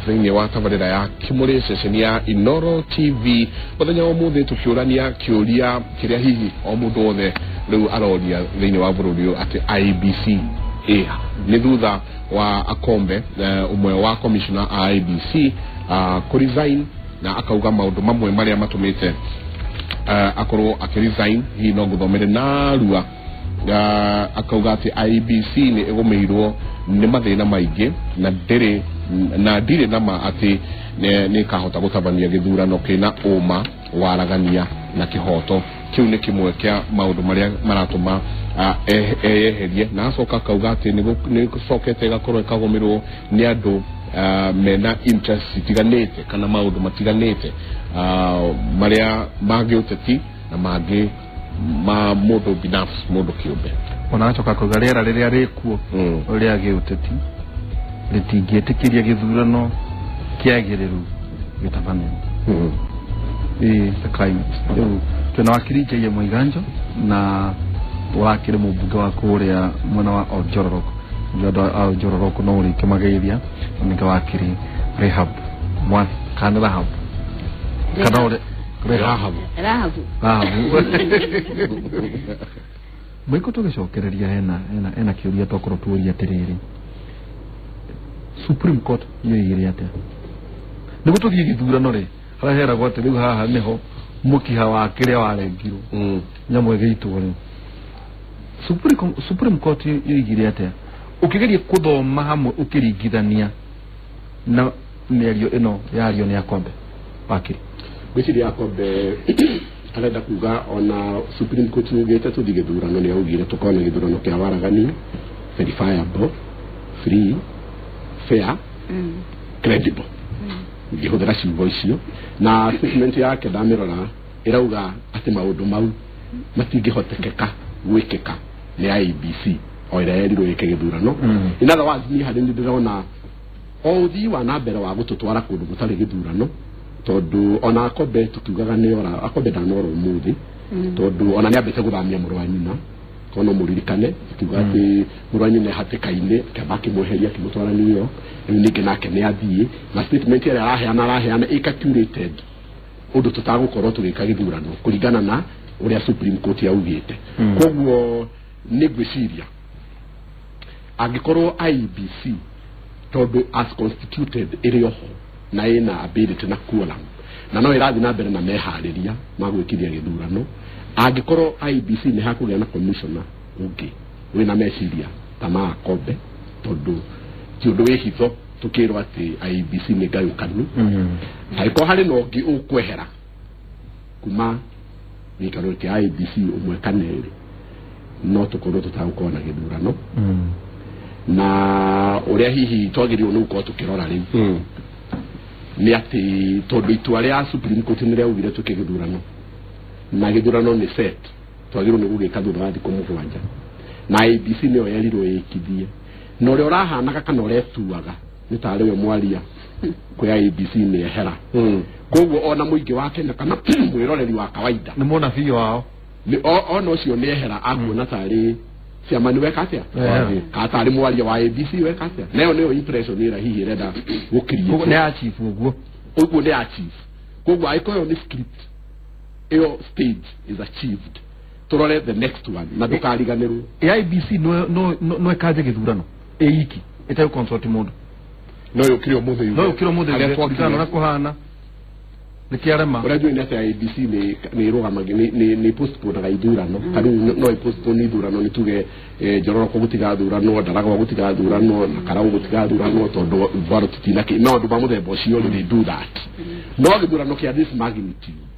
Thĩinĩ wa tabarĩra ya Kĩmũrĩ, ceceni ya Inoro TV, mũthenya wa ũmũthĩ tũkĩũrania kĩũria kĩrĩa hihi o mũndũ wothe rĩu aroria thĩinĩ wa bũrũri ũyũ, atĩ IEBC ĩha nĩ thutha wa Akombe, ũmwe wa commissioner a IEBC, kũresign na akauga maũndũ mamwe marĩa matũmĩte akorwo akĩresign. Hihi no ngũthomere narua. Akauga atĩ IEBC nĩ ĩgũmĩirwo nĩ mathĩna maingĩ na ndĩrĩ na ndirĩ nama atĩ nĩ ĩkahota gũtabania gĩthurano kĩna ũma, waragania na kĩhoto. Kĩu nĩ kĩmwe kĩa maũndũ marĩa maratũma eyeherie, na acoka akauga atĩ nĩ gũcokete ĩgakorwo ĩkagũmĩrwo nĩ andũ mena interest itiganĩte kana maũndũ matiganĩte, marĩa mangĩ ũteti na mangĩ ma mũndũ binafsi, mũndũ kĩũmbe. Ona acoka akauga rĩera rĩrĩa rĩkuo rĩa gĩũteti rĩtingĩtĩkĩria gĩthurano kĩagĩrĩru gĩtabanio. Ĩĩ, the climate. Rĩu twĩna wakiri Njaiye Mũiganjo na wakĩrĩ mũmbunge wa kũrĩa mwena wa Oljororok. Ndio andũ a Oljororok no ũrĩkĩmageithia. Ningĩ wakiri Rehab Mwathi, kana Rahab, kana ũrĩ Rehab? Rahabu. Rahabu. Mũiko tũgĩcokereria hena kĩũria tokorwo tuũria atĩrĩrĩ, Supreme Court yoigire atĩa nĩguo tũthiĩ gĩthurano rĩ, harĩa heragwo atĩ rĩu haha nĩho mũkiha wa kĩrĩa warengirwo nyamũ ĩgĩitwo rĩ? Supreme Court yoigire atĩa ũkĩgeria kũthoma hamwe ũkĩringithania na mĩario ĩno yario nĩ Akombe, wakiri? Ngwĩciria Akombe arenda kuga ona Supreme Court yugĩte tũthiĩ gĩthurano, nĩ augire tũkorwo na gĩthurano kĩa waragania, verifiable, free, fair, credible, ngĩhũthĩra ciugo icio. Na statement yake ndamĩrora ĩrauga atĩ maũndũ mau matingĩhotekeka gwĩkĩka nĩ IEBC o ĩrĩa yerirwo ĩke gĩthurano. In other words, niĩ harĩ nĩ ndĩrona o ũthii wa na mbere wa gũtũtwara kũndũ gũtarĩ gĩthurano, tondũ ona Akombe tũkiugaga nĩ ora, Akombe ndanora ũmũthĩ, tondũ ona nĩ ambĩte gũthamia mũrũ wa nyina. Korwo no mũririkane akiuga atĩ mũrũ wa nyina e hatĩka-inĩ, akĩamba akĩmweheria, akĩmũtwara New York. Rĩu ningĩ nake nĩ athiĩ na statement ĩrĩa araheana ĩka curated ũndũ tũtagũkorwo tũgĩka gĩthurano kũringana na ũrĩa Supreme Court yaugĩte. Koguo nĩ ngwĩciria angĩkorwo IEBC, tondũ as constituted ĩrĩ oho na ĩna ability na quorum na no ĩrathiĩ na mbere na meharĩria ma gwĩkithia gĩthurano, angĩkorwo IEBC nĩ hakũgĩa na commissioner ũngĩ wĩna meciria ta ma Akombe, tondũ ti ũndũ wĩ hitho tũkĩrwo atĩ IEBC nĩ ngayũkanu, angĩkorwo harĩ na ũngĩ ũkwehera kuma gĩikaro kĩa IEBC ũmwe kana ĩrĩ, no tũkorwo tũtagũkorwo na gĩthurano. Na ũrĩa hihi twagĩrĩirwo nĩ gũkorwo tũkĩrora rĩu nĩ atĩ tondũ itua rĩa Supreme Court nĩ rĩaugire twĩke gĩthurano, na gĩthurano nĩ set twagĩrĩirwo nĩ gũgĩka thutha wa thikũ 7, na IEBC nĩyo yerirwo ĩkithie, na ũrĩa ũrahanaga kana ũretuaga nĩ tarĩ we mwaria kwĩ IEBC nĩ ehera. Koguo ona mũingĩ wa Kenya kana mwĩroreri wa kawaida nĩ mũnabii wao. Ona ũcio nĩ ehera, akuona tarĩ ciama nĩ weka atĩa kana tarĩ mwaria wa IEBC weka atĩa, nayo nĩyo impression ĩrĩa hihi ĩrenda gũkiria. Nĩ ya chief ũguo. Ũguo nĩ ya chief. Koguo angĩkorwo ĩyo nĩ script, ĩyo stage is achieved, tũrore the next one na ndũkariganĩrwo. IEBC no ĩkanje gĩthurano ĩiki ĩtegũ consult mũndũ? No yũkire ũmũthĩ. No yũkire ũmũthĩ. Harĩa kũringana na twakire. Ũrĩa kũhana nĩ kĩarema. Ũrĩa njũĩ nĩ atĩ IEBC nĩ ĩrũgamagia, nĩ postponaga ithurano. Ta rĩu no ĩpostpone ithurano, nĩ tuge Njororoko gũtigathuranwo, Ndaragwa gũtigathuranwo, na Karau gũtigathuranwo tondũ bado titina kĩ no andũ ma mũthemba ũcio rĩ, they do that. No gĩthurano kĩa this magnitude,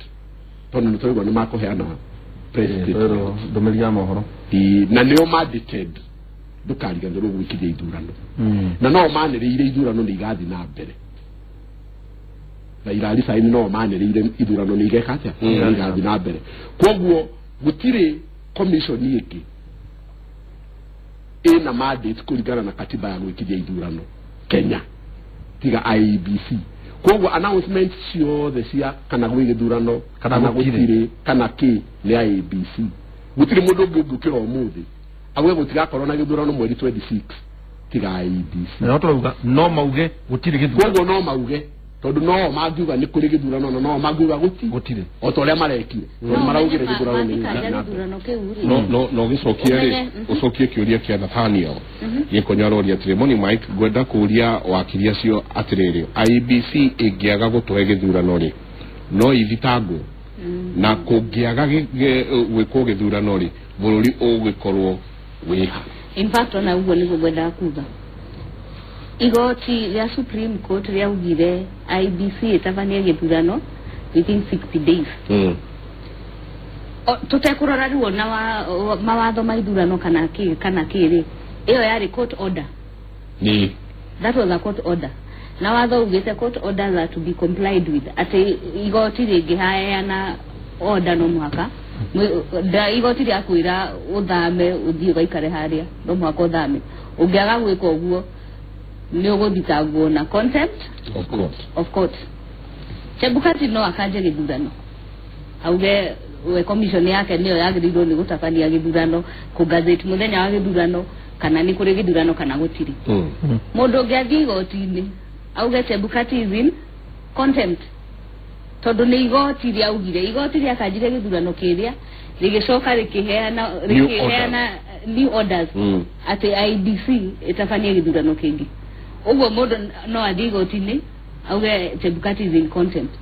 tondũ nĩ tũraigua nĩ makũheana press statement. Ndũmĩrĩri ya mohoro. Ĩ, na nĩo mandated, ndũkariganĩrwo, gwĩkithia ithurano, na no manĩrĩire ithurano nĩ igathiĩ na mbere. Raila resign, no manĩrĩire ithurano nĩ igeka atĩa? Nĩ igathiĩ na mbere. Koguo gũtirĩ commission ĩngĩ ĩna mandate kũringana na katiba ya gwĩkithia ithurano Kenya tiga IEBC. Koguo announcement ciothe cia kana gwĩ gĩthurano kana kana gũtirĩ. Gũtirĩ kana kĩ nĩ IEBC. Gũtirĩ mũndũ ũngĩ ũngĩũkĩra ũmũthĩ auge gũtigakorwo na gĩthurano mweri 26. tiga IEBC. Na tũrauga no mauge gũtirĩ gĩthurano. Koguo no mauge tondu no mangiuga nĩ kũrĩ gĩthurano na no mangiuga gũtirĩ o ta ũrĩa marekire tondũ maraugire gĩthurano nĩ no no gĩcokie rĩ ũcokie kĩũria kĩa Nathaniel gĩkonyo aroria atĩrĩ Moni Mike ngwenda kũũria wakiri acio atĩrĩrĩ IEBC ĩngĩaga gũtũhe gĩthurano rĩ no ithitangwo na kũngĩaga gwĩkwo gĩthurano rĩ bũrũri ũgũkorwo wĩha. In fact ona ũguo nĩguo ngwendaga kuga igoti rĩa Supreme Court rĩaugire IEBC ĩtabanie gĩthurano within 60 days. Tũtekũrora rĩu ona mawatho ma ithurano kana kĩ rĩ ĩyo yarĩ court order. Ni that was a court order. Na watho ugĩte court orders are to be complied with atĩ igoti rĩngĩheana order no mũhaka igoti rĩa kwĩra ũthame ũthiĩ ũgaikare harĩa no mũhaka ũthame ũngĩaga gwĩka ũguo nĩ ũgũthitangwo na contempt of court. Chebukati no akanje gĩthurano auge we commission yake nĩyo yagĩrĩirwo nĩ gũtabania gĩthurano kũgazeti mũthenya wa gĩthurano kana nĩ kũrĩ gĩthurano kana gũtirĩ. Mũndũ ũngĩ athiĩ igoti-inĩ auge Chebukati is in contempt tondũ nĩ igoti rĩaugire igoti rĩakanjire gĩthurano kĩrĩa rĩgĩcoka rĩkĩheana new orders atĩ IEBC ĩtabanie gĩthurano kĩngĩ. Ũguo mũndũ no athiĩ igoti-inĩ auge Chebukati is in contempt.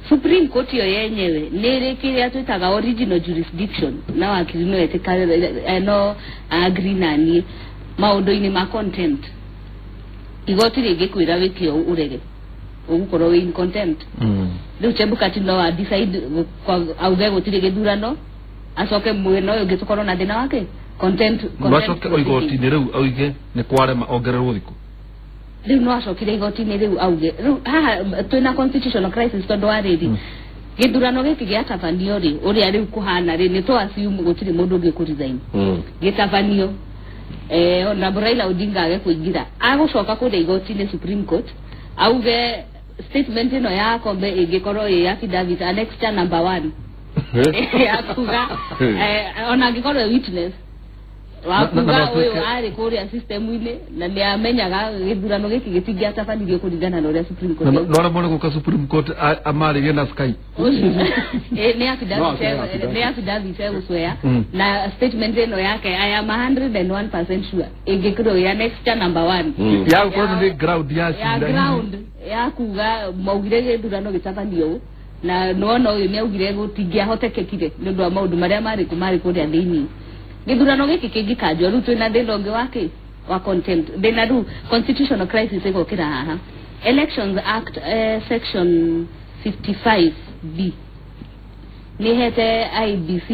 Supreme Court yo yenyewe nĩ ĩrĩ kĩrĩa twĩtaga original jurisdiction na wakiri no etĩkare no agree na niĩ maũndũ-inĩ ma contempt. Igoti rĩngĩkwĩra wĩke ũũ ũrege ũgũkorwo wĩ in contempt. Rĩu Chebukati no a decide auge gũtirĩ gĩthurano acoke mwena ũyũ ũngĩ tũkorwo na thĩna wake contempt. Acoke igoti-inĩ rĩu auge nĩ kwarema ongererwo thikũ. Rĩu no acokire igoti-inĩ rĩu auge rĩu haha twĩna constitutional crisis tondũ wa rĩrĩ gĩthurano gĩkĩ gĩatabanio rĩ ũrĩa rĩu kũhana rĩ nĩ tũ assume gũtirĩ mũndũ ũngĩ kũ resign gĩtabanio ona Raila Odinga age kũingĩra agũcoka kũrĩa igoti-inĩ Supreme Court auge statement ĩno ya Kombe ĩngĩkorwo ĩ affidavit annexure number 1 ya kuga ona angĩkorwo witness wakuga ũyũ arĩ kũrĩa system-inĩ na nĩ amenyaga gĩthurano gĩkĩ gĩtingĩatabanirio kũringana na ũrĩa Supreme Court no arĩa gũka Supreme Court amarĩrie na Skype nĩ affidavit egũcwea na statement ĩno yake I am 101% sure ĩngĩkorwo ĩ annexure number 1 ya gũkorwo nĩ ground ya ya ground ya kuga maugire gĩthurano gĩtabanio ũũ na nĩwona ũyũ nĩaugire gũtingĩahotekekire nĩ ũndũ wa maũndũ marĩa marĩ kũrĩa thĩinĩ. Gĩthurano gĩkĩ kĩngĩkanjwo rĩu twĩna thĩna ũngĩ wake wa contempt thĩna rĩu constitutional crisis ĩgokĩra haha. Elections Act section 55B nĩhete IEBC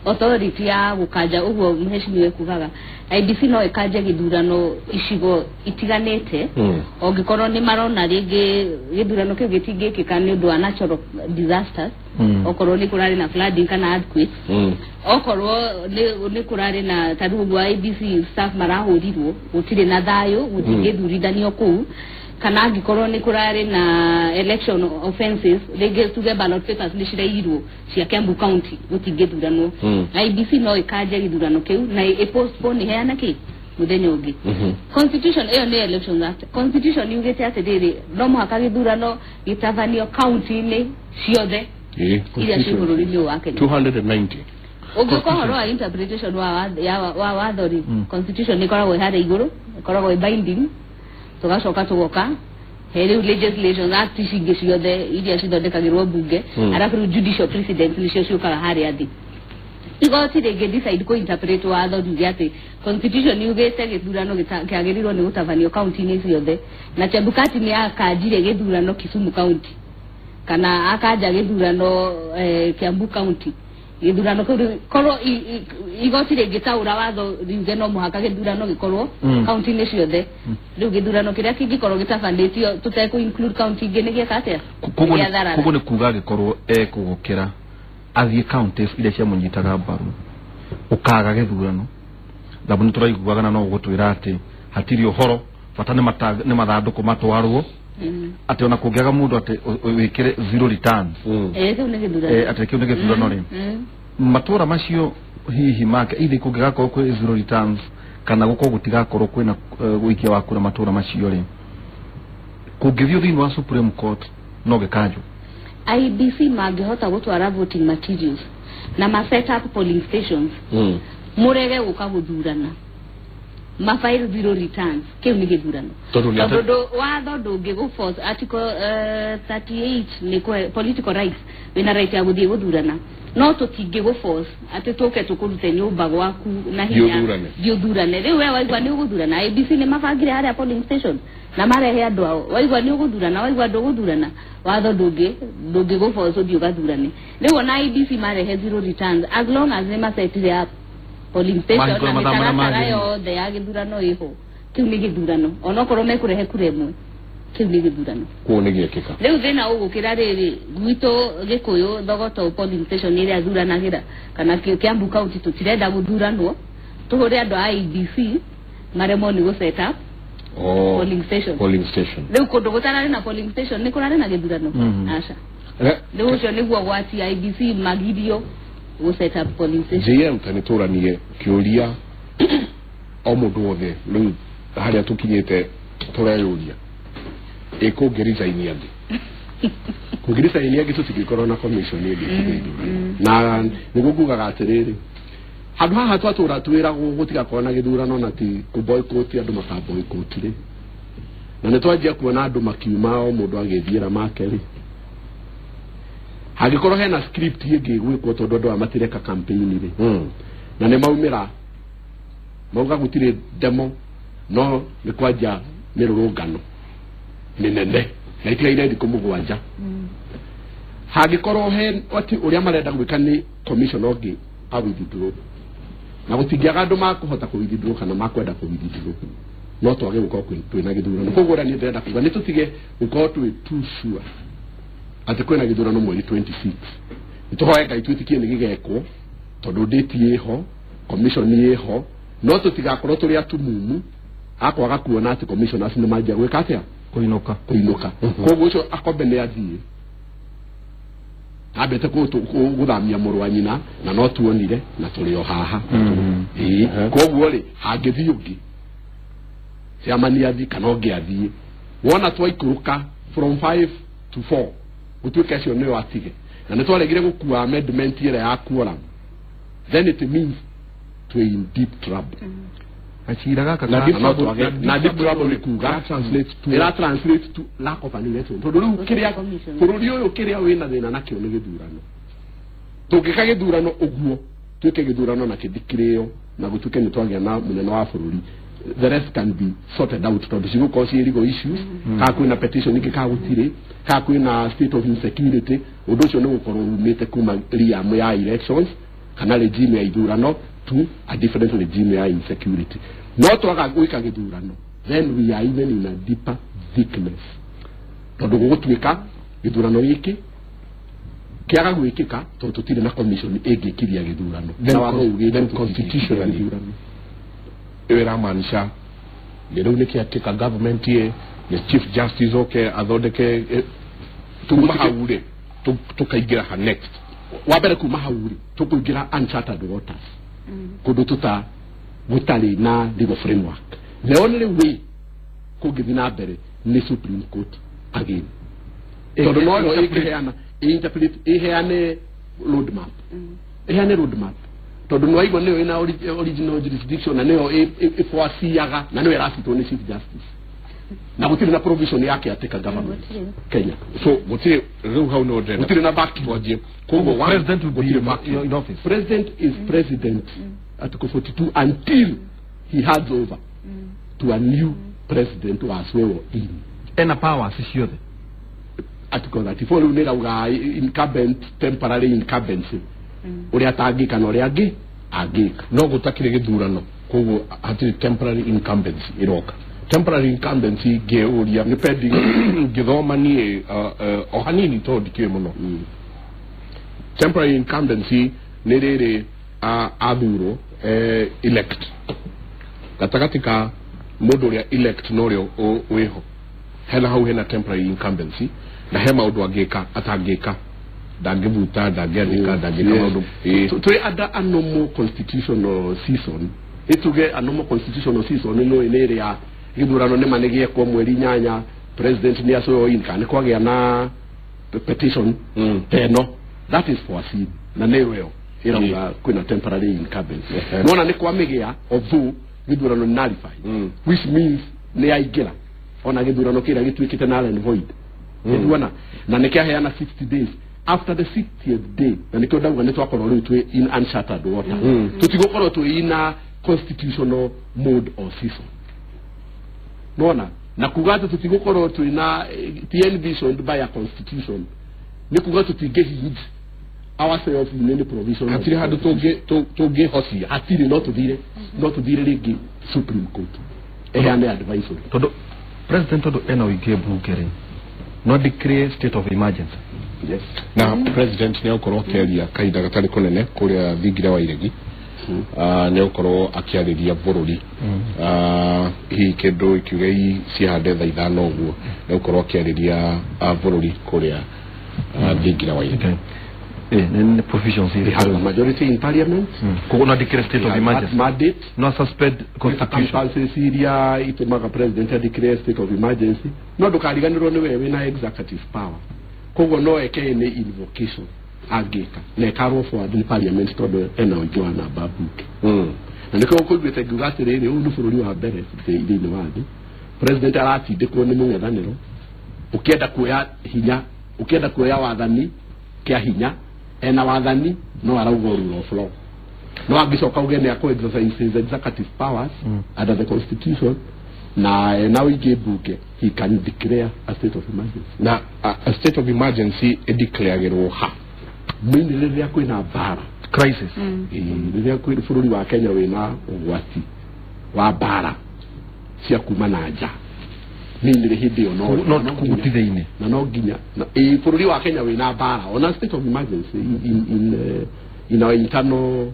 authority ya gũkanja ũguo mheshimiwa kugaga IEBC no ĩkanje gĩthurano icigo itiganĩte ũngĩkorwo nĩ marona rĩngĩ gĩthurano kĩu gĩtingĩkĩka nĩ ũndũ wa natural disasters okorwo nĩ kũrarĩ na flooding kana earthquake okorwo nĩ kũrarĩ na ta rĩu ũguo IEBC staff marahũrirwo gũtirĩ na thayũ gũtingĩthurithanio kũu kana angĩkorwo nĩ kũrarĩ na election offenses rĩngĩ tuge ballot papers nĩ ciraiyirwo cia Kiambu County gũtingĩthuranwo. IEBC no ĩkanje gĩthurano kĩu na ĩ postpone ĩheane kĩ mũthenya ũngĩ. Constitution ĩyo nĩ Elections Act. Constitution yugĩte atĩrĩrĩ no mũhaka gĩthurano gĩtabanio county-inĩ ciothe iria ciĩ bũrũri-inĩ ũyũ wa Kenya 290. Ũngĩũka ũhoro wa interpretation wa watho rĩ constitution ĩkoragwo ĩharĩa igũrũ ĩkoragwo ĩ binding tũgacoka tũgoka he rĩu legislation act ici ingĩ ciothe iria cithondekagĩrwo mbunge arabu rĩu judicial precedents nĩcio ciũkaga harĩa thĩ. Igoti rĩngĩ decide kũ interpret watho riuge atĩ constitution yugĩte gĩthurano kĩagĩrĩirwo nĩ gũtabanio county-inĩ ciothe na Chebukati nĩ akanjire gĩthurano Kisumu County kana akanja gĩthurano Kiambu County gĩthurano kĩu korwo igoti rĩngĩtaũra watho riuge no mũhaka gĩthurano gĩkorwo county-inĩ ciothe rĩu gĩthurano kĩrĩa kĩngĩkorwo gĩtabanĩtio tũtekũ include county ingĩ nĩ gĩeka atĩa? Koguo nĩ kuga angĩkorwo ekũgũkĩra athiĩ counties iria ciamũnyitaga mbaru ũkaga gĩthurano thambu nĩ tũraiguaga na no ũgũtwĩra atĩ hatirĩ ũhoro bata nĩ mathandũkũ matwarwo atĩ ona kũngĩaga mũndũ atĩ wĩkĩre zero returns kĩu nĩ gĩthurano atĩ kĩu nĩ gĩthurano rĩ matũra macio hihi make ithe kũngĩgakorwo kwĩ zero returns Kana gukorwo gutigakorwo kwina wikia wa kura matura macio ri kungithio thiini wa Supreme Court no gikanjwo. IEBC mangihota gutwara voting materials na ma set up polling stations murege guka guthurana ma file zero returns kiu ni githurano tondu watho ndungi force article 38 ni political rights wina right ya guthie guthurana no tutingi gu force ati tuke tukurute nyumba gwaku na hinya thiuthurane. Riu we waigua ni uguthurana IEBC ni mabangire haria polling station na marehe andu ao waigua ni uguthurana waigua nduguthurana watho ndungi gu force uthie ugathurane. Riu ona IEBC marehe zero returns as long as ni masetire up polling station na mitaratara yothe ya githurano iho kiu ni githurano onokorwo mekurehe kura imwe kiu ni githurano kuo ni giekika. Riu thina ugukira riri gwitu Gikuyu Thogoto polling station iria thuranagira kana Kiambu County tutirenda guthuranwo tuhure andu a IEBC maremwo ni gu set up polling station. Riu kundu gutarari na polling station ni kurari na githurano aca riu ucio niguo gwati IEBC magirio gu set up polling station. JM tanituranie kiuria o mundu wothe riu haria tukinyite tureyuria ikungiricaini angi kungiricaini angi tutigikorwo na commission ĩngĩ na niguo ngugaga atiriri handu haha twatura twiragwo gutigakorwo na githurano na ti ku boycott andu maka boycott ri na nĩ twanjia kuona andu makiuma o mundu agithiira make ri hangikorwo hena script ĩngĩ gwikwo tondu andu aya matireka campaign ri na nĩ maumĩra mauga gũtirĩ demo no nĩ kwanja mĩrũrũngano minene na itigaire thikũ mũgwanja. Hangikorwo he ati ũrĩa marenda gwĩka nĩ commission ũngĩ a withdraw na gũtingĩaga andũ makũhota kũ withdraw kana makwenda kũ withdraw no twage gũkorwo twĩna gĩthurano. Koguo ũrĩa niĩ ndĩrenda kuga nĩ tũtige gũkorwo twĩ too sure atĩ kwĩna gĩthurano mweri 26. Nĩtũhoe Ngai twĩtĩkie nĩ gĩgekwo tondũ date ĩho commission ĩho no tũtigakorwo tũrĩ atumumu akwaga kuona atĩ commissioners nĩ manjia gwĩka atĩa kuinuka. Koguo ũcio akombe nĩ athiĩ ambĩte gũthamia mũrũ wa nyina na no tuonire na tũrĩ o haha. Koguo rĩ hangĩthiĩ ũngĩ chairman athiĩ kana ũngĩ athiĩ wona twaikũrũka from 5 to 4 gũtuĩke acio nĩo atige na nĩ twaregire gũkua amendment ĩrĩa ya quorum then it means twĩ in deep trouble. Gacira gaka na deep trouble nĩ kuga ĩra translate to lack of an election tondu riu kiria bururi uyu kiria wina thina nakio ni githurano. Tungika githurano uguo twike githurano na kithikireo na gutuke ni twagia na munene wa bururi the rest can be sorted out tondu cigukorwo ci legal issues ka kwina petition ingi ka gutiri ka kwina state of insecurity undu ucio ni gukorwo umite kuma realm ya elections kana regime ya ithurano to a different regime ya insecurity. No twaga gwika githurano then we are even in a deeper thickness tondu gugutuika githurano giki kiaga gwikika tondu tutire na commission ingikiria githurano. Then constitutionally iramaanisha riu ni kiatika government ye ni chief justice oke athondeke tuma hau ri tukaingira ha next wa mbere kuma hau ri tukuingira uncharted waters kundu tuta gutari na legal framework. The only way kungithi na mbere ni Supreme Court again tondu no yo ingiheana interpret iheane roadmap iheane roadmap tondu no aigua niyo ina original jurisdiction na niyo iforciaga na niyo iracitwo ni chief justice na gutiri na provision yake atika government Kenya. So gutiri riu hau no ndenda gutiri na backing twanjie koguo president will be in office. President is president article 42 until he hands over to a new president who swear in ena powers ciothe. Article 34 riu nirauga incumbent temporary incumbency uria atangika na uria angi angika no gutakire githurano koguo hatiri temporary incumbency iroka. Temporary incumbency ngeuria ni pending ngithoma nie o hanini to ndikiwe muno. Temporary incumbency ni riri athurwo elect gatagati ka mundu uria elect na uria wiho hena hau hena temporary incumbency na he maundu angika atangika ndangĩbuta ndangĩandĩka ndangĩka maundu. Twĩ under a normal constitutional season Ituge a normal constitutional season no nĩ ĩrĩa gĩthurano nĩ manĩgĩekwo mweri 8 president nĩ acoyo in kana kwagĩa na petition teno that is foreseen na nĩyo ĩyo ĩrauga kwĩna temporary incumbency. Nona nĩ kwamĩgĩa although gĩthurano nĩ nullified, which means nĩ aingĩra ona gĩthurano kĩrĩa gĩtuĩkĩte null and void. Nĩtuona na nĩkĩaheana 60 days after the 60th day na nĩkĩo ndauga nĩ twakorwo rĩu twĩ in uncharted water. Tũtigũkorwo twĩ in a constitutional mode or season. Nona na kuga atĩ tũtigũkorwo twĩ na ti envisioned by a constitution nĩ kuga tũtingĩhinge ourselves in any provision. Hatirĩ handũ tũngĩhocia. Hatirĩ, no tũthire rĩngĩ Supreme Court ĩheane advisory. Tondũ president tondũ ena ũingĩ mbunge rĩ no declare state of emergency. Yes. Na president nĩ egũkorwo akĩaria kahinda gatarĩ kũnene kũrĩa thingira wa Iregi. Nĩ egũkorwo akĩarĩria bũrũri. Hihi kĩndũ ikiuga cihande thaa 5 ũguo nĩ egũkorwo akĩarĩria bũrũri kũrĩa thingira wa Iregi. Nĩ provisions He has a majority in parliament. Koguo no declare state of emergency. Mandate. No suspend constitution. Circumstances iria itũmaga president a declare state of emergency. No ndũkariganĩrwo nĩ we wĩna executive power. Koguo no eke nĩ invocation angĩka na ĩkarwo forward in parliament tondũ ena ũingĩ wa namba mbunge. Na nĩkĩo ũkũiguĩte ngiuga atĩrĩrĩ ũyũ nĩ bũrũri wa mbere thĩinĩ wa thĩ president aratindĩkwo nĩ mũng'ethanĩro ũkĩenda kuoya hinya ũkĩenda kuoya wathani kĩa hinya ena wathani no arauga rule of law no angĩcoka uge nĩ akũ exercise his executive powers under the constitution na ena ũingĩ mbunge he can declare a state of emergency. Na a state of emergency ĩdeclareagĩrwo ha mainly rĩrĩa kwĩna mbara crisis. Rĩrĩa kwĩ bũrũri wa Kenya wĩna ũgwati wa mbara cia kuma na nja mainly hĩndĩ ĩyo no kũgutithia-inĩ na no nginya bũrũri wa Kenya wĩna mbara ona state of emergency in our internal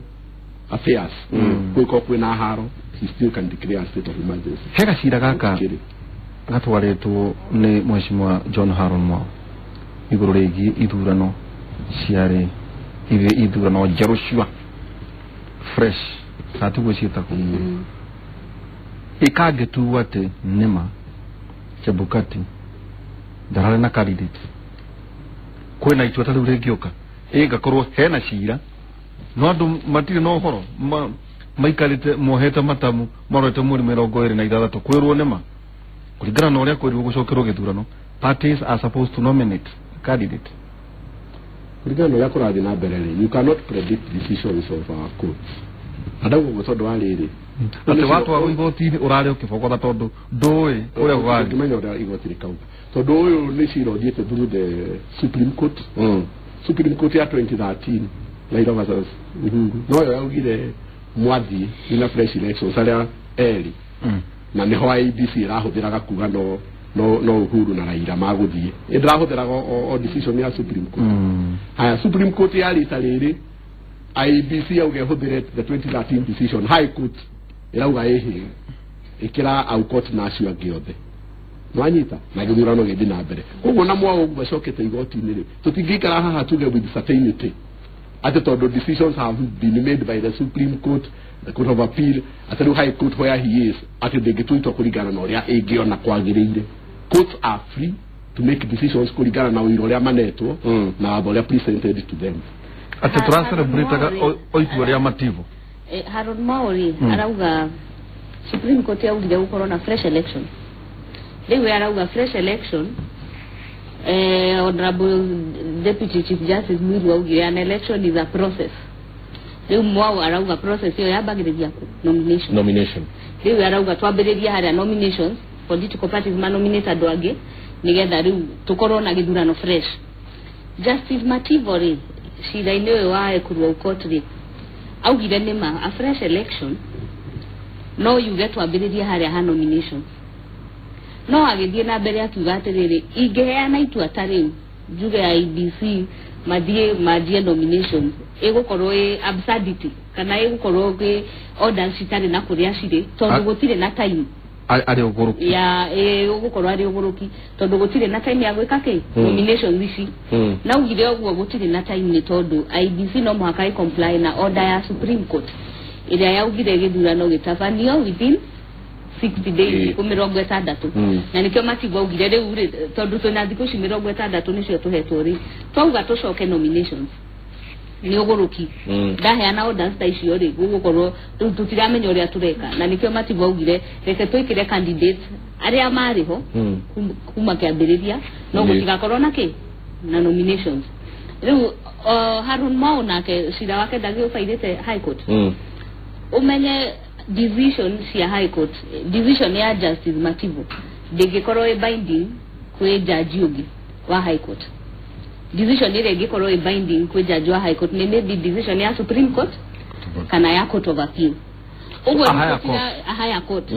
affairs gwĩko kwĩna haro he still can declare a state of emergency. He gacira gaka gatwarĩtwo nĩ Mheshimiwa John Haron Mwau igũrũ rĩgiĩ ithurano ciarĩ ithurano njerũ cua fresh natiguo ciĩtagwo ikangĩtuo atĩ nĩma Chebukati ndararĩ na candidate kwĩna itua ta rĩu rĩngĩũka ĩgakorwo hena cira no andũ matirĩ na ũhoro maikarĩte mohete matamu marorete mweri 26 kwĩrwo nĩma kũringana na ũrĩa kwĩrirwo gũcokerwo gĩthurano parties are supposed to nominate a candidate. Kũringana na ũrĩa kũrathiĩ na mbere rĩ you cannot predict decisions of our courts. Andauga ũguo tondũ wa rĩrĩ atĩ watwarwo igoti-inĩ ũrarĩ ũkĩbogotha tondũ ndũĩ ũrĩa gũgathiĩ. Ndũngĩmenya ũrĩa igoti rĩkauga tondũ ũyũ nĩ cira ũthiĩte through the Supreme Court. Supreme Court ya 2013 Raila versus Uhuru noyo yaugire mwathiĩ ina fresh elections arĩa erĩ na nĩho IEBC ĩrahũthĩraga kuga no Uhuru na Raila magũthiĩ ĩndĩrahũthĩraga o decision ya Supreme Court. Haya Supreme Court ya rita rĩrĩ IEBC yauga ĩhũthĩre the 2013 decision High Court ĩrauga ĩhĩ ĩkĩra Aukot na acio angĩ othe nwanyita na gĩthurano gĩthiĩ na mbere. Koguo na Mwau ũguo acokete igoti-inĩ rĩ tũtingĩikara haha tuge with certainty atĩ tondũ decisions have been made by the Supreme Court, the Court of Appeal, atĩ rĩu High Court where he is atĩ ndĩngĩtua itua kũringana na ũrĩa ĩngĩona kwagĩrĩire. Courts are free to make decisions kũringana na ũira ũrĩa manetwo na watho ũrĩa presented to them. Atĩ tũracelebrataga o itua rĩa Mativo. Haron Mwau rĩ arauga Supreme Court yaugire gũkorwo na fresh election. Rĩu arauga fresh election Honorable Deputy Chief Justice Mwiru augire an election is a process. Rĩu Mwau arauga process ĩyo yambagĩrĩria nomination. Nomination. Rĩu arauga twambĩrĩrie harĩa nominations political parties manominate andũ angĩ nĩgetha rĩu tũkorwo na gĩthurano fresh. Justice Mativo rĩ cira-inĩ ũyũ wa Ekuru Aukot rĩ augire nĩma a fresh election no yuge twambĩrĩrie harĩa ha nominations. No agĩthiĩ na mbere akiuga atĩrĩrĩ ingĩheana itua ta rĩu njuge IEBC mathiĩ manjie nominations ĩgũkorwo ĩ absurdity kana ĩgũkorwo ĩ orders citarĩ na kũrĩa cirĩ tondũ gũtirĩ na time arĩ ũgũrũki ya ũgũkorwo arĩ ũgũrũki tondũ gũtirĩ na time ya gwĩka kĩ nominations ici. Na ugire ũguo gũtirĩ na time nĩ tondũ IEBC no mũhaka ĩ comply na order ya Supreme Court ĩrĩa yaugire gĩthurano gĩtabanio within 60 days thikũ 60 na nĩkĩo Mativo augire rĩu rĩ tondũ twĩna thikũ ici 60 nĩcio tũhetwo rĩ twauga tũcoke nominations nĩ ũgũrũki ndaheana orders ta icio rĩ gũgũkorwo rĩu tũtiramenya ũrĩa tũreka na nĩkĩo Mativo augire reke twĩkĩre candidates arĩa marĩ ho kuma kĩambĩrĩria no gũtigakorwo na kĩ na nominations rĩu Harun Mwau nake cira wake ndagĩũbairĩte High Court umenye decision cia High Court decision ya Justice Mativo ndĩngĩkorwo ĩ binding kwĩ jaji ũngĩ wa High Court decision ĩrĩa ĩngĩkorwo ĩ binding kwĩ jaji wa High Court nĩ maybe decision ya Supreme Court kana ya Court of Appeal ũguo higher court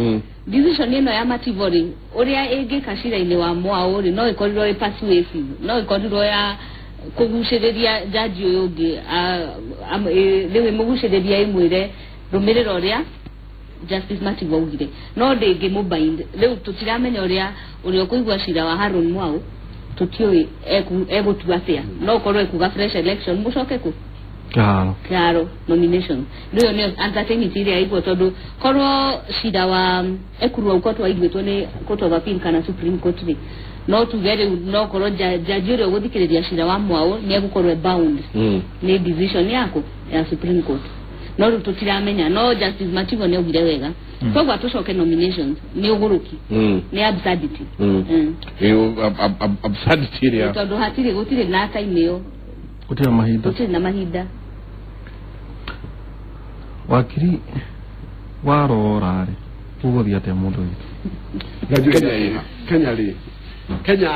decision ĩno ya Mativo rĩ ũrĩa ĩngĩka cira-inĩ wa Mwau rĩ no ĩkorirwo ĩ persuasive no ĩkorirwo ya kũgucĩrĩria jaji ũyũ ũngĩ rĩu ĩmũgucĩrĩria ĩmwĩre rũmĩrĩra ũrĩa Justice Mativo augire no ndĩngĩmũbind rĩu tũtiramenya ũrĩa ũrĩa ũkũigua cira wa Harun Mwau tũtiũĩ egũtua atĩa no ũkorwo ekuga fresh election mũcoke kũ kĩharo nomination rĩu nĩyo uncertainty ĩrĩa ĩkuo tondũ korwo cira wa Ekuru Aukot waiguĩtwo nĩ Court of Appeal kana Supreme Court rĩ no tuge rĩu no korwo jaji ũrĩa ũgũthikĩrĩria cira wa Mwau nĩ egũkorwo bound nĩ decision yaku ya Supreme Court no rĩu tũtiramenya no Justice Mativo nĩ augire wega koguo tũcoke nominations nĩ ũgũrũki nĩ absurdity absurdity ĩrĩa tondũ hatirĩ gũtirĩ na time ĩyo gũtirĩ na mahinda wakiri warora rĩ ũgũthiĩ atĩa mũndũ witũ Kenya rĩ Kenya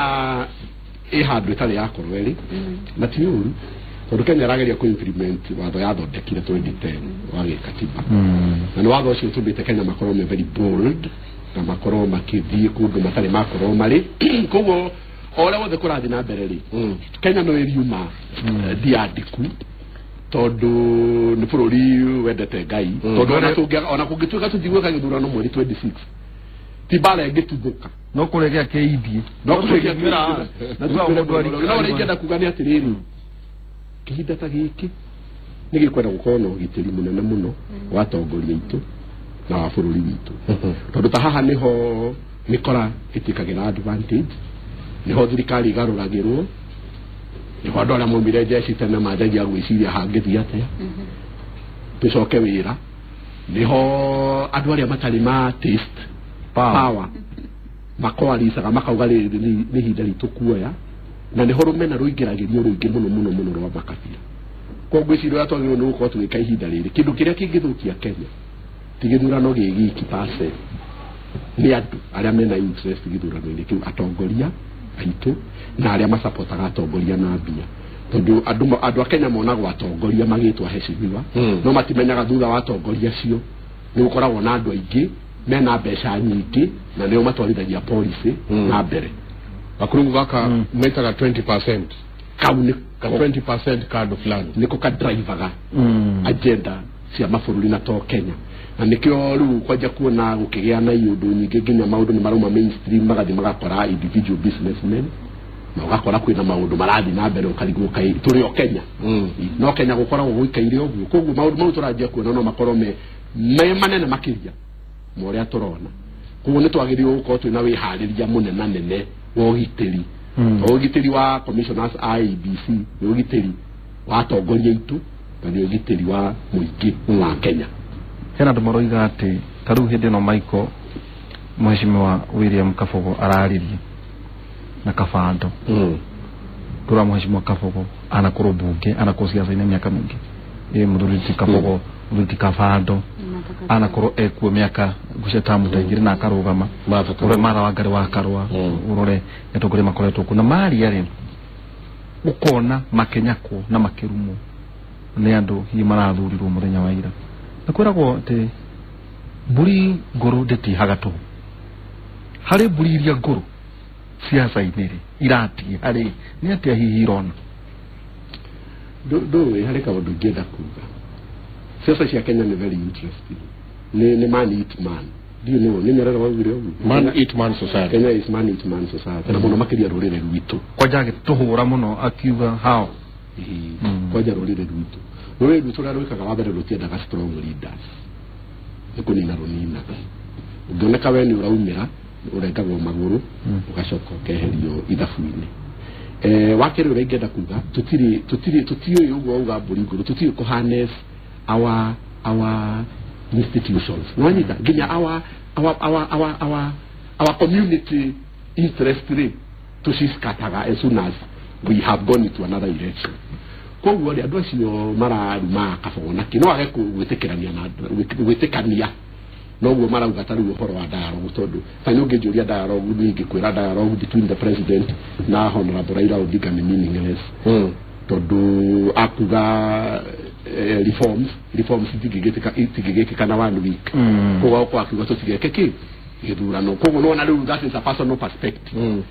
ĩ handũ ĩtarĩ yakorwo ĩrĩ na ti ũru tondũ Kenya ĩrageria kũ implement watho yathondekire 2010 wa gĩkatiba na nĩ watho ũcio ũtũmĩte Kenya makorwo me very bold na makorwo makĩthiĩ kũndũ matarĩ makorwo marĩ koguo o ũrĩa wothe kũrathiĩ na mbere rĩ Kenya no ĩriuma ndiandiku tondũ nĩ bũrũri wendete Ngai tondũ ona kũngĩtuĩka tũtigwĩka gĩthurano mweri 26 ti mbara ĩngĩtuthũka no kũrĩa kĩithie no kũrĩa na ũrĩa ingĩenda kuga nĩ atĩrĩrĩ kĩhinda ta gĩkĩ nĩ gĩkwenda gũkorwo na ũgitĩri mũnene mũno wa atongoria aitũ na wa bũrũri witũ tondũ ta haha nĩho mĩkora ĩtĩkagĩra advantage nĩho thirikari ĩgarũragĩrwo nĩho andũ arĩa maumire jeshi tene manjagia gwĩciria hangĩthiĩ atĩa tũcoke wĩra nĩho andũ arĩa matarĩ ma taste power makoaricaga makauga rĩrĩ nĩ ihinda ritũ kuoya na nĩho rũmena rũingĩragĩrio rũingĩ mũno mũno mũno rwa makabira koguo ngwĩciria ũrĩa twagĩrĩirwo nĩ gũkorwo tũgĩka ihinda rĩrĩ kĩndũ kĩrĩa kĩngĩthũkia Kenya ti gĩthurano gĩ giki per nĩ andũ arĩa mena interest gĩthurano-inĩ kĩu atongoria aitũ na arĩa masapotaga atongoria na mbia tondũ andũ a Kenya monagwo atongoria magĩtwo heshimiwa no matimenyaga thutha wa atongoria acio nĩ gũkoragwo na andũ aingĩ mena mbeca nyingĩ na nĩo matwarithagia policy na mbere Akurungu gaka metaga 20% kau nĩ 20% kando fulani nĩko ka drivaga agenda cia mabũrũri na to Kenya na nĩkĩo rĩu kwanja kuona gũkĩgĩa na iũndũ nyingĩ nginya maũndũ nĩ marauma mainstream magathiĩ magakora individual businessmen na ũgakora kwĩna maũndũ marathiĩ na mbere ũkarigwo kaĩ tũrĩ o Kenya no Kenya gũkoragwo gũikaire ũguo koguo maũndũ mau tũranjia kuona no makorwo me manene makĩria ma ũrĩa tũrona koguo nĩ twagĩrĩirwo gũkorwo twĩna wĩharĩria mũnenanene wa ũgitĩri ũgitĩri wa commissioners IEBC nĩ ũgitĩri wa atongoria aitũ na nĩ ũgitĩri wa mũingĩ wa Kenya hena andũ maroiga atĩ ta rĩu hĩndĩ ĩno Michael Mheshimiwa William Kabogo araririe na Kabando tũra Mheshimiwa Kabogo anakorwo bunge anakorwo siasa-inĩ mĩaka mĩingĩ ĩ mũthuri ti Kabogo mũthuri ti Kabando anakorwo ekuo mĩaka gucia tamu ta igĩrĩ na akarũgama ũrore Martha Wangari wa Karũa ũrore atongoria makoretwo kuo na maria rĩ ũkona makĩnyakwo na makĩrumwo nĩ andũ hihi marathurirwo mũthenya wa ira na kwĩragwo atĩ mbũri ngũrũ ndĩtihaga tũhũ harĩ mbũri iria ngũrũ siasa-inĩ rĩ iratiha rĩ nĩ atĩa hihi irona ndũĩ harĩ kaũndũ ingĩenda kuga siasa cia Kenya nĩ very interesting nĩ man eat man ndiũ nĩ Nyerere waugire ũguo man eat man society Kenya is man eat man society na mũno makĩria rũrĩrĩ rwitũ kwanja agĩtũhũra mũno akiuga hao kwanja rũrĩrĩ rwitũ rũrĩrĩ rwitũ rũrĩa rwĩkaga wa mbere rũtiendaga strong leaders nĩ kũnina rũninaga. Ũngĩoneka we nĩ ũraumĩra ũrengagwo magũrũ ũgacoka ũkeherio ithabu-inĩ. Wa kerĩ ũrĩa ingĩenda kuga, tũtiũĩ ũguo auga mbũri ngũrũ, tũtiũĩ kũ harness our institutions. Nĩwanyita nginya our community interest rĩ tũciscataga as soon as we have gone into another election. Koguo rĩ andũ acio mararuma Kabogo na kĩ no age gwĩtĩkĩrania na gwĩtĩkania noguo marauga ta rĩu ũhoro wa dialogue, tondũ ta nĩ ũngĩnjũria dialogue niĩ ingĩkwĩra dialogue between the president na Honorable Raila Odinga nĩ meaningless, tondũ akuga reforms itingĩgĩkĩka na 1 week. Koguo akorwo akiuga tũtigeke kĩ gĩthurano. Koguo nĩwona rĩu that is a personal perspective.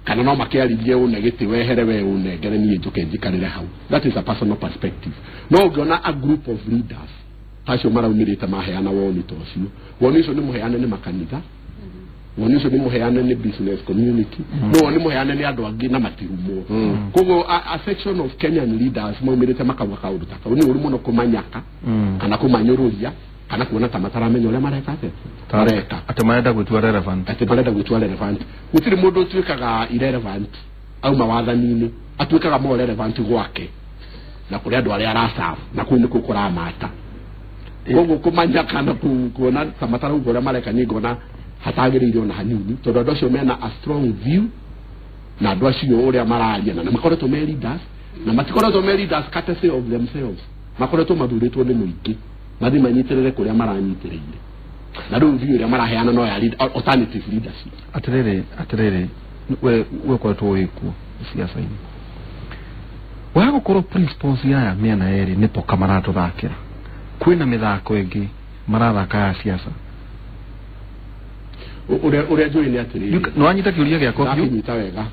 Kana no makĩaririe ũne gĩtĩ wehere we ũnengere niĩ njũke njikarĩre hau, that is a personal perspective. No ũngĩona a group of leaders acio maraumĩrĩte maheana woni ta ũcio, woni ũcio nĩ mũheane nĩ makanitha, woni ũcio nĩ mũheane nĩ business community, no woni mũheane nĩ andũ angĩ na matirumwo. Koguo a section of Kenyan leaders maumĩrĩte makauga kaũndũ ta kau nĩ ũru mũno kũmanyaka kana kũmanyũrũria kana kuona ta mataramenya ũrĩa mareka atĩa mareka, atĩ marenda gwĩtua relevant, atĩ marenda gwĩtua relevant. Gũtirĩ mũndũ ũtuĩkaga irrelevant auma wathani-inĩ, atuĩkaga more relevant gwake na kũrĩ andũ arĩa araserve, na kũu nĩkuo kũramata. Koguo kũmanya kana kuona ta matarauga ũrĩa mareka niĩ ngona hatagĩrĩire ona hanini, tondũ andũ acio mena a strong view na andũ acio ũrĩa mararia na makoretwo me leaders, na matikoretwo me leaders courtesy of themselves, makoretwo mathurĩtwo nĩ mũingĩ mathiĩ manyitĩrĩre kũrĩa maranyitĩrĩire, na rĩu view ĩrĩa maraheana no ya alternative leadership. Atĩrĩrĩ we ũkoretwo wĩkuo siasa-inĩ, wagũkorwo principles aya mĩena yerĩ nĩ poka maratũthakĩra, kwĩna mĩthako ĩngĩ marathaka ya siasa. Ũrĩa njũĩ nĩ atĩrĩrĩ, nĩwanyita kĩũria gĩakwa biũ? Ndakĩnyita wega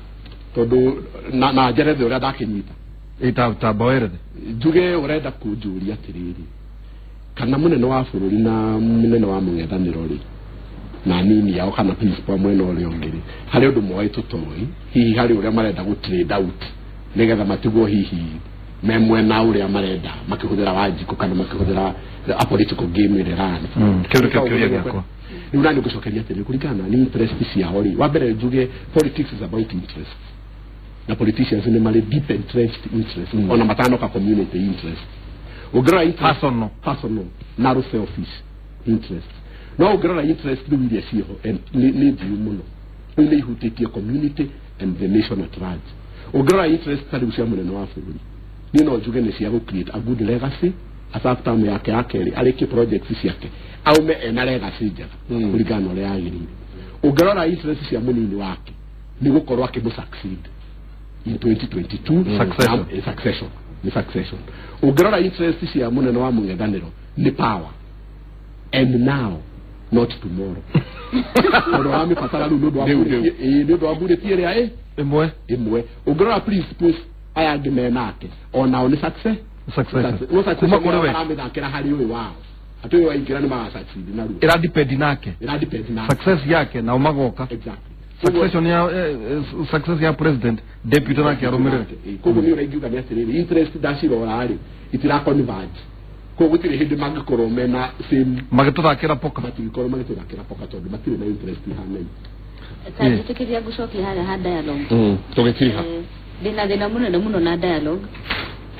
tondũ na njerethe ũrĩa ndakĩnyita. Ta mboerethe njuge ũrenda kũnjũria atĩrĩrĩ, kana mũnene wa bũrũri na mũnene wa mũng'ethanĩro rĩ na nini yao kana principal mwena ũrĩa ũngĩ rĩ, harĩ ũndũ moĩ tũtoĩ, hihi harĩ ũrĩa marenda gũ trade out nĩgetha matigwo hihi me mwena ũrĩa marenda makĩhũthĩra Wanjikũ kana makĩhũthĩra a political game ĩrĩa ĩrarĩ. Kĩu nĩkĩo kĩũria gĩakwa. Rĩu nani ngũcokeria atĩrĩrĩ, kũringana na interest ciao rĩ, wa mbere njuge politics is about interest, na politicians nĩ marĩ deep entrenched interest, ona matanoka community interest. Ũngĩrora interest personal narrow selfish interest, no ũngĩrora interest rĩu iria ciĩho nĩ njũru mũno, rĩu nĩ ihutĩtie community and the nation at large. Ũngĩrora interest ta rĩu cia mũnene wa bũrũri, niĩ no njuge nĩ cia gũ create a good legacy asa term yake ya kerĩ arĩkie projects ciake aume ena legacy njega kũringana na ũrĩa yagĩrĩire. Ũngĩrora interest cia mũnini wake nĩ gũkorwo akĩmũ succeed in 2022 succession, nĩ succession. Ũngĩrora interest cia mũnene wa mũng'ethanĩro nĩ power and now not tomorrow. Tondũ aramĩbatara rĩu nĩ ũndũ wa bullet ĩrĩa ĩmwe. Ũngĩrora principles aya angĩ menake onao nĩ success, kuma kũrĩ we maramĩthakĩra harĩ ũyũ wao, atĩ ũyũ waingĩra nĩ magasucceed narua, ĩra depend nake, ĩra depend nake, success yake nao magoka. Exactly. Succession ya success ya president deputy nake arũmĩrĩre. Koguo nĩ ũrĩa ingiuga nĩ atĩrĩrĩ, interest ndacirora rĩ itira converge, koguo gũtirĩ hĩndĩ mangĩkorwo mena same magĩtũthakĩra poka, matingĩkorwo magĩtũthakĩra poka tondũ matirĩ na interest ihanaine. Ta njĩtĩkĩria ngũcokia harĩa ha dialogue. Tũgĩtiriha Ndĩna thĩna mũnene mũno na dialogue,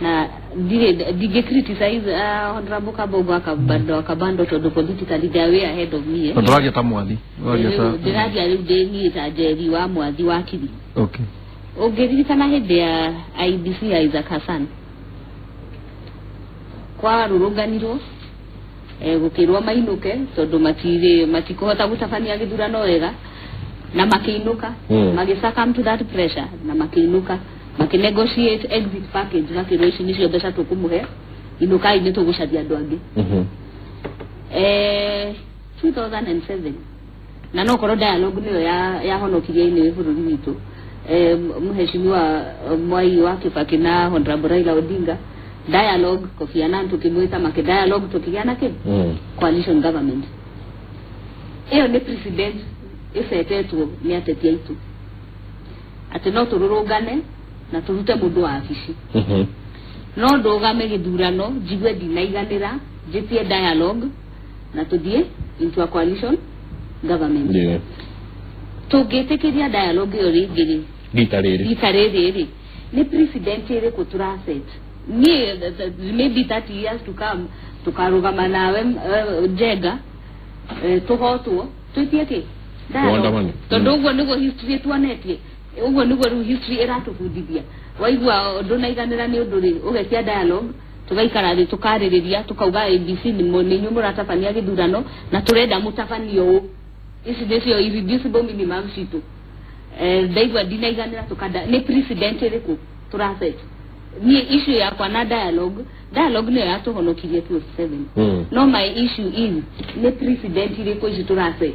na ndingĩ criticize Honorable Kabogo Akabando tondũ politically they are way ahead of me. Ndũragia ta mwathi, ndĩragia rĩu ndĩ niĩ ta Njeri wa mwathi wa kiri. Okay. Ũngĩririkana hĩndĩ ya IEBC ya Isaac Hassan kwarũrũnganirwo gũkĩrwo mainũke tondũ matikũhota gũtabania gĩthurano wega, na makĩinũka, magĩ succumb to that pressure na makĩinũka, makĩnegotiate exit package, makĩrwo ici nĩcio mbeca tũkũmũhe, inũkai nĩ tũgũcaria andũ angĩ. 2007 na no korwo dialogue nĩyo yahonokirie inĩ bũrũri witũ. Mheshimiwa Mwai wa Kibaki na Honorable Raila Odinga dialogue, Kofi Annan tukimwita make dialogue tukigĩa na kĩ coalition government. Ĩyo nĩ precedent ĩcetetwo nĩ ateti aitũ atĩ no tũrũrũngane na tũrute mũndũ wa wabici, no ndũgame gĩthurano njigue ndinaiganĩra, njĩtie dialogue na tũthiĩ into a coalition government. Yeah. Tũngĩtĩkĩria dialogue ĩyo rĩngĩ rĩ, rita rĩrĩ, rita rĩrĩ rĩ, nĩ precedent ĩrĩkũ tũraset? Niĩ maybe 30 years to come tũkarũgama nawe Njenga, tũhotwo twĩtie kĩ? Dialogue. Tondũ ũguo nĩguo history ĩtuonetie, ũguo nĩguo rĩu history ĩratũbundithia. Waigua ndũnaiganĩra nĩ ũndũ rĩ, ũgetia dialogue, tũgaikara thĩ tũkarĩrĩria, tũkauga ABC nĩ inyuĩ mũratabania gĩthurano na tũrenda mũtabanie ũũ, ici nĩcio irreducible minimum citũ. Ndaigua ndinaiganĩra, tũkanda nĩ precedent ĩrĩkũ tũraset? Niĩ issue yakwa na dialogue, dialogue nĩyo yatũhonokirie 2007. No my issue is nĩ precedent ĩrĩkũ ici tũraset?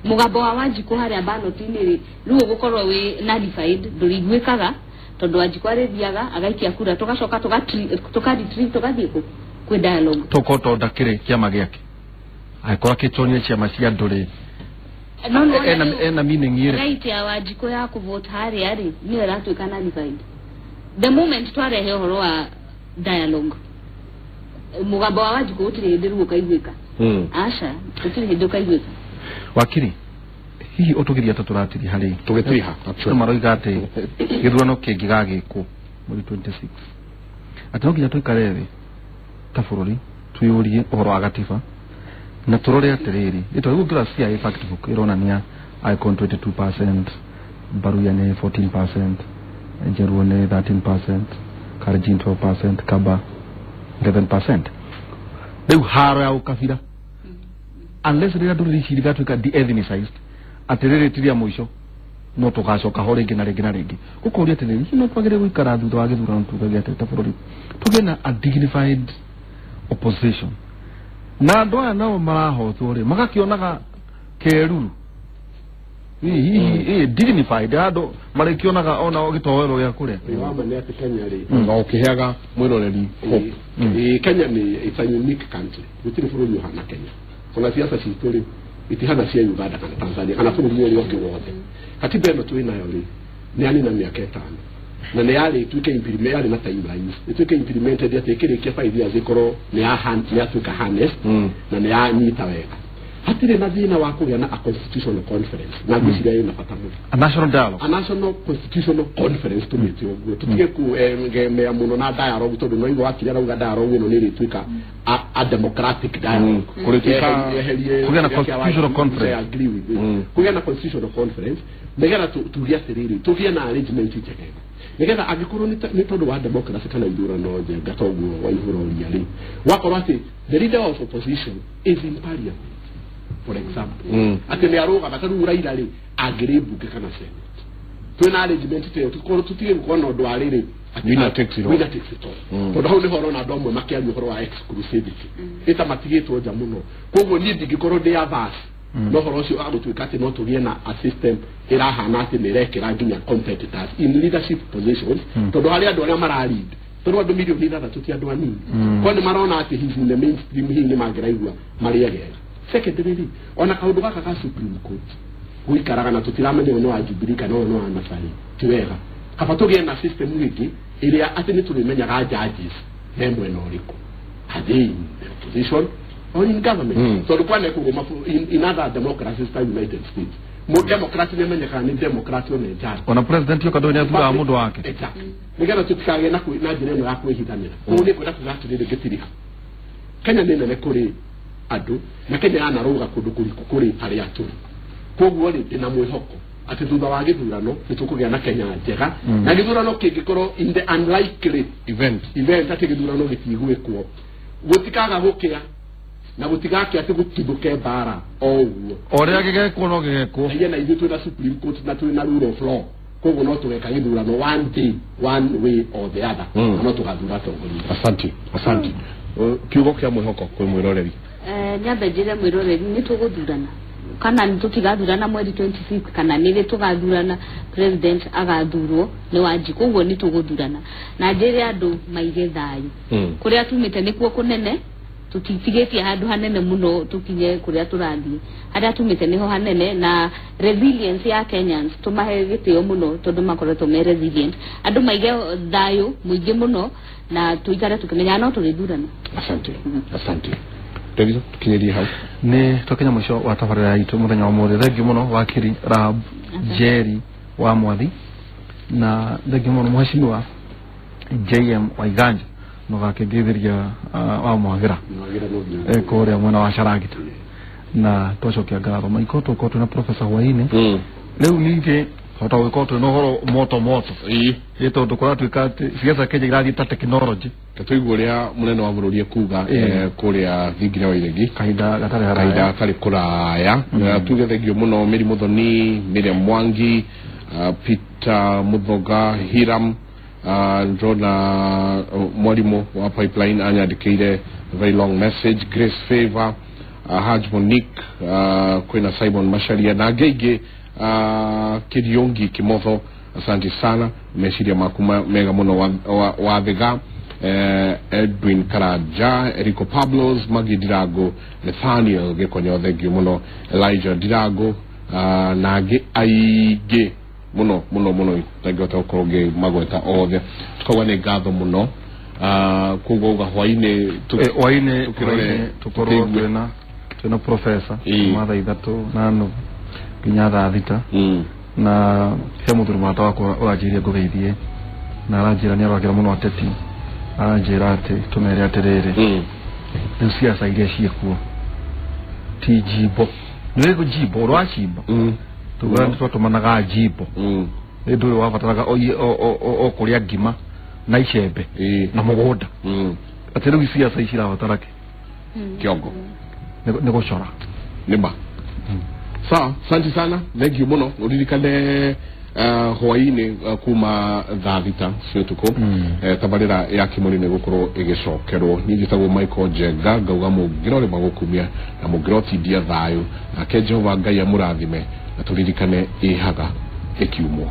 Mũgambo wa Wanjikũ harĩa ballot-inĩ rĩ, rĩu ũgũkorwo wĩ nullified, ndũrĩiguĩkaga tondũ Wanjikũ arĩthiaga agaikia kura, tũgacoka tũka-retrieve tũgathiĩ kũ kwĩ dialogue. Tũkorwo tondũ ndakĩrĩ kĩama gĩake, angĩkorwo akĩtonia ciama cia andũ rĩ, ena meaning ĩrĩkũ? Right ya Wanjikũ ya kũvote harĩa rĩ, nĩyo ĩratuĩka nullified. The moment twarehe ũhoro wa dialogue, mũgambo wa Wanjikũ gũtirĩ hĩndĩ rĩu ũkaiguĩka. Aca, gũtirĩ hĩndĩ ũkaiguĩka. Wakiri, hihi ũtũgiria ta tũratiria harĩ tũgĩtiriha andũ maroiga atĩ gĩthurano kĩngĩgagĩkwo mweri 26, atĩ no nginya tũikare thĩ ta bũrũri twĩyũrie ũhoro wa gatiba na tũrore atĩrĩrĩ, rĩu ngĩrora CIA factbook ĩronania Icon 22%, Baruya nĩ 14%, Njaruo nĩ 13%, Kalenjin 12%, Kaba 11%. Rĩu haro ya ũkabira, unless rĩrĩa ndũrĩrĩ ici igatuĩka de-ethnicized, atĩ rĩrĩ ti rĩa mũico, no tũgacoka ho rĩngĩ na rĩngĩ na rĩngĩ. Ũkoria atĩrĩrĩ, hihi no twagĩrĩire gũikara thutha wa gĩthurano tugage atĩ ta bũrũri tũgĩe na a dignified opposition, na andũ aya nao marahotwo rĩ magakĩonaga keruru hihi dignified, andũ marĩkĩonaga ona gĩtoero gĩa kũrĩa. Wama nĩ atĩ Kenya rĩ, na ũkĩheaga mwĩroreri hope. Kenya nĩ it's a unique country, gũtirĩ bũrũri ũhana Kenya. Ona siasa citũ rĩ itihana cia Uganda kana Tanzania kana bũrũri ũrĩa ũngĩ wothe. Katiba ĩno twĩ nayo rĩ nĩ yarĩ na mĩaka 5 na nĩ yarĩ ĩtuĩke implement, yarĩ na timelines, ĩtuĩke implemented atĩ ĩkĩrĩkia 5 years ĩkorwo nĩ yatuĩka harness na nĩ yanyita wega. Hatirĩ na thĩna wa kũgĩa na a constitutional conference, na ngwĩciria ĩna bata mũno. A national dialogue, a national constitutional conference tũmĩte ũguo, tũtige kũgemea mũno na dialogue tondũ no igua wakiri arauga dialogue ĩno nĩ ĩrĩtuĩka a democratic dialogue. Kũgĩa na constitutional conference. I agree with you. Kũgĩa na constitutional conference nĩgetha tuge atĩrĩrĩ, tũgĩe na arrangement njega, nĩgetha angĩkorwo nĩ tondũ wa democracy kana ithurano njega toguo Waihũra ũria rĩ, wakorwo atĩ the leader of opposition is in parliament, for example, atĩ nĩ arũgama ta rĩu Raila rĩ angĩrĩ mbunge kana senate, twĩna arrangement ta ĩyo, tũkorwo tũtige gũkorwo na ũndũ wa rĩrĩ winner takes it all. Winner takes it all. Tondũ hau nĩho ũrona andũ amwe makĩaria ũhoro wa exclusivity, ĩta matigĩtwo nja mũno. Koguo niĩ ndingĩkorwo ndĩ averse no ũhoro ũcio wa gũtuĩka atĩ no tũgĩe na a system ĩrahana atĩ nĩ ĩrekĩra nginya competitors in leadership positions, tondũ harĩ andũ arĩa mara-lead, tondũ andũ mirioni 6 ti andũ anini, kwa nĩ marona atĩ he's in the mainstream, hihi nĩ mangĩraigua marĩ agega. Secondly, ona kaũndũ gaka ka Supreme Court gũikaraga na tũtiramenya ũyũ nĩ wa Jubilee kana ũyũ nĩ wa Nasari, ti wega. Kaba tũgĩe na system ĩngĩ ĩrĩa atĩ nĩ tũrĩmenyaga judges me mwena ũrĩkũ, are they in the opposition or in government? Tondũ kwanekwo in other democracies ta United States, mo democrat nĩ amenyekaga nĩ democrat ona judge, ona president yoka ndũĩ nĩ athuraga mũndũ wake. Exactly. Nĩgetha tũtikagĩe na njĩra ĩno ya kwĩhithanĩra. Koguo nĩ ngwenda kuga atĩrĩrĩ ngĩtiriha, Kenya nĩ nene kũrĩ andũ na Kenya yanarũga kũndũ kũriku kũrĩ harĩa tũrĩ. Koguo rĩ ndĩna mwĩhoko atĩ thutha wa gĩthurano nĩ tũkũgĩa na Kenya njega, na gĩthurano kĩngĩkorwo in the unlikely event atĩ gĩthurano gĩtigwĩkwo, gũtikaga gũkĩa na gũtigakĩa atĩ gũtuthũke mbara o ũguo. Ũrĩa gĩgekwo no gĩgekwo. Na na ithuĩ twĩna Supreme Court na twĩna rule of law, koguo no tũgeka gĩthurano one day one way or the other, na no tũgathura atongoria. Asante, asante. Kiugo kĩa mwĩhoko kwĩ mwĩroreri. Nyambe njĩre mwĩroreri nĩ tũgũthurana kana nĩ tũtigathurana mweri 26 kana nĩ rĩ tũgathurana, president agathurwo nĩ Wanjikũ, ũguo nĩ tũgũthurana. Na njĩre andũ maige thayũ, kũrĩa tumĩte nĩkuo kũnene, tũtitigĩtie handũ hanene mũno tũkinye kũrĩa tũrathiĩ, harĩa tumĩte nĩho hanene. Na resilience ya Kenyans tũmahe gĩtĩo mũno tondũ makoretwo me resilient. Andũ maige thayũ mũingĩ mũno na tũikare tũkĩmenyaga no tũrĩthurana. Asante, asante. David tukinyerie hau ni twakinya mwisho wa tabarĩra itũ mũthenya wa mũthĩ. Thengiũ mũno wakiri Rahab Njeri wa Mwathi, na thengiũ mũno mheshimiwa JM Waiganja nũgakĩngeithĩria wa Mwagira kũrĩa mwena wa Carangita. Na twacokia ngatho maiko tũkorwo twĩna professor hwainĩ. Rĩu ningĩ hota gũgĩkorwo twĩna ũhoro moto moto ĩ tondũ kũratuĩka atĩ ciaca Kenya irathiĩ ta technology. Tũigua ũrĩa mũnene wa bũrũri ekuga kũrĩa thingira wa iregi kahinda gatarĩ haraya, kahinda gatarĩ kũraya. Tuge thengio mũno Mary Muthoni, Miriam Mwangi, Peter Muthoga, Hiram, ndĩrona mwarimũ wa Pipeline anyandĩkĩire very long message, Grace Favor, Haj Monique, kwĩna Simon Macharia na angĩ aingĩ, Kiriungi Kimotho, asante sana, meciria maku mega mũno wathiga, Edwin Karaja, Eriko Pablos, Maggie Dirago, Nathaniel Gikonyo, thengio mũno, Elijah Dirago, na angĩ aingĩ mũno mũno mũno itangĩhota gũkorwo ngĩmagweta othe. Tukauga nĩ ngatho mũno. Koguo uga hwainĩ hwainĩ tũkorwo twĩna professor kuma thaa 3:30 nginya thaa 6. Na he mũthuri mũrata wakwa ũranjĩrire ngũgeithie, na aranjĩra nĩ arwagĩra mũno ateti, aranjĩra atĩ tũmere atĩrĩrĩ, rĩu ciaca iria ciĩkuo ti njimbo, nĩ njimbo ũrwacimba tuga nĩ twatũmanaga njimbo, nĩ ndũrĩ wabataraga o kũrĩa ngima na icembe na mũgũnda, atĩ rĩu ciaca ici irabatara kĩ kĩongo nĩ gũcora nĩ ma. Sawa, asante sana, thank you mũno. Ũririkane hwainĩ kuma thaa 6 cia ũtukũ tabarĩra ya Kĩmũrĩ nĩ gũkorwo ĩgĩcokerwo. Niĩ njĩtagwo Michael Njenga, ngauga mũngĩrorĩma gũkumia na mũngĩrotindia thayũ, nake Jehova Ngai amũrathime, na tũririkane ĩhaga ĩkiumwo.